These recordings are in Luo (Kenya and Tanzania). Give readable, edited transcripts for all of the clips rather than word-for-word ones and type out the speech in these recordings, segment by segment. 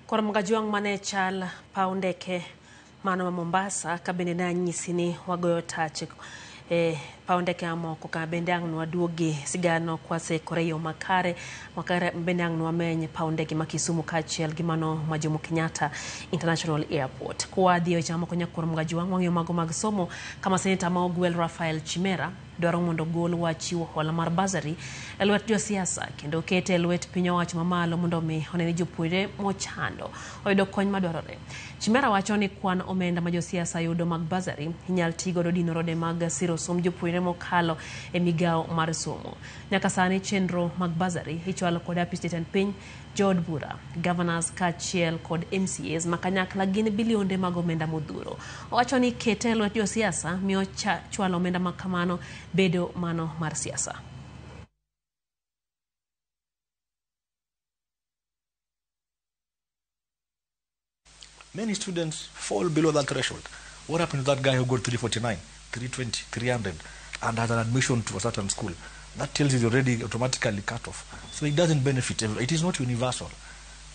Koro Mgajuang' mane chal paw ndeke mano ma Mombasa ka bende ne anyisi ni wagoyo tach e paw ndeke mamoko ka bende ang' nwaduogi sigano kwasekore e yo makare makare bende ang' nwameny paw ndege ma Kisumu kaachiel gi mano ma Jomo Kenyatta International Airport. Kwadhi e weche mamoko nyakwar Mgajuang' wang'iyo mago mag somo kama seneta ma ogwel Raphael Chimera dwaro mondo ogol wach chiwo hola mar bursary e lwet josiasa kendo okete e lwet piny owacho mamalo mondo omi one ni jopuonjre mochando oyudo kony madwarore. Chimera wacho ni kwan omenda ma josiasa yudo mag bursary inyal tigodo dino rode mag siro somb jopuonjre mokalo e migawo mar somo. Nyaka sani chenro mag bursary ichwalo kod apis jatend piny, jood bura, governors kaachiel kod MCAs ma kanyakla gin bilionde mag omenda modhuro. Owacho ni kete e lwet josiasa miyo chwalo omenda ma kamano bedo mano mar siasa. Many students fall below that threshold. What happened to that guy who got 349, 320, 300, and has an admission to a certain school? That tells you already automatically cut off. So it doesn't benefit everyone. It is not universal.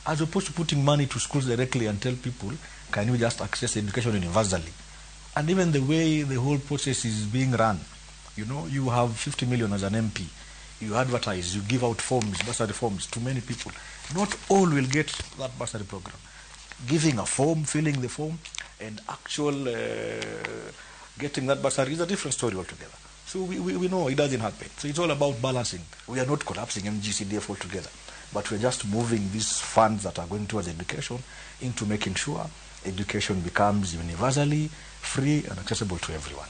As opposed to putting money to schools directly and tell people, can you just access education universally? And even the way the whole process is being run, you know, you have 50 million as an MP. You advertise, you give out forms, bursary forms to many people. Not all will get that bursary program. Giving a form, filling the form, and actual getting that bursary is a different story altogether. So we know it doesn't happen. So it's all about balancing. We are not collapsing MGCDF altogether, but we're just moving these funds that are going towards education into making sure education becomes universally free and accessible to everyone.